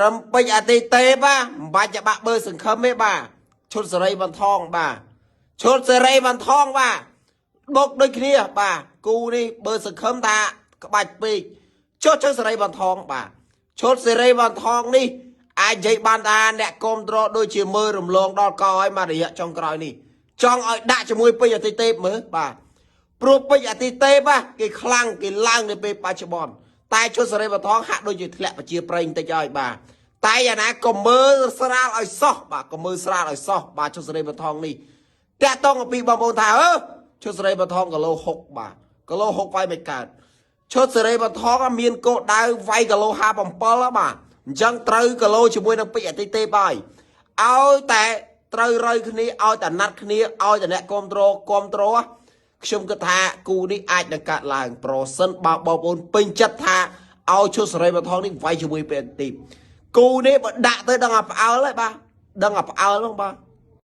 ត្រឹមពេជ្រអាទិទេពបាទមិនបាច់จะបាក់បើសង្ឃឹមទេបាទឈុតសេរីបន្ថងបាទឈុតសេរីបន្ថងបាទបុកដូចគ្នាបាទគូនេះបើសង្ឃឹមថាក្បាច់ពេកចុះឈុតសេរីបន្ថងបាទឈុតសេរីបន្ថងនេះអាចនិយាយបានថាអ្នកគ្រប់គ្រងដូចជាមើលរំលងដល់កឲ្យមករយៈចុងក្រោយនេះចង់ឲ្យដាក់ជាមួយពេជ្រអាទិទេពមើលបាទព្រោះពេជ្រអាទិទេពបាទគេខ្លាំងគេឡើងនៅពេលបច្ចុប្បន្នតែឈុតសេរីបន្ថងហាក់ដូចជាធ្លាក់ប្រជាប្រិយបន្តិចហើយបាទតែយ៉ាងណាក៏មើលស្រាលឲ្យសោះបាទក៏មើលស្រាលឲ្យសោះបាទឈុតសេរីបន្ថងនេះតាក់តងអំពីបងប្អូនថាអឺឈុតសេរីបន្ថងគីឡូ6បាទគីឡូ6វាយមិនកើតឈុតសេរីបន្ថងមានកោដៅវាយគីឡូ57បាទអញ្ចឹងត្រូវគីឡូជាមួយនឹងពេជ្រអតិទេពហើយឲ្យតែត្រូវរូវគ្នាឲ្យតែណាត់គ្នាឲ្យតែអ្នកគ្រប់គ្រងគ្រប់គ្រងខ្ញុំគិតថាគូនេះអាចនឹងកាត់ឡើងប្រសិនបើបងប្អូនពេញចិត្តថាឲ្យឈុតសេរីបន្ថងនេះវាយជាមួយពេជ្រអតិទេពគូនេះបើដាក់ទៅដឹងអាផ្អើលហើយបាទដឹងអាផ្អើលហ្នឹងបាទ។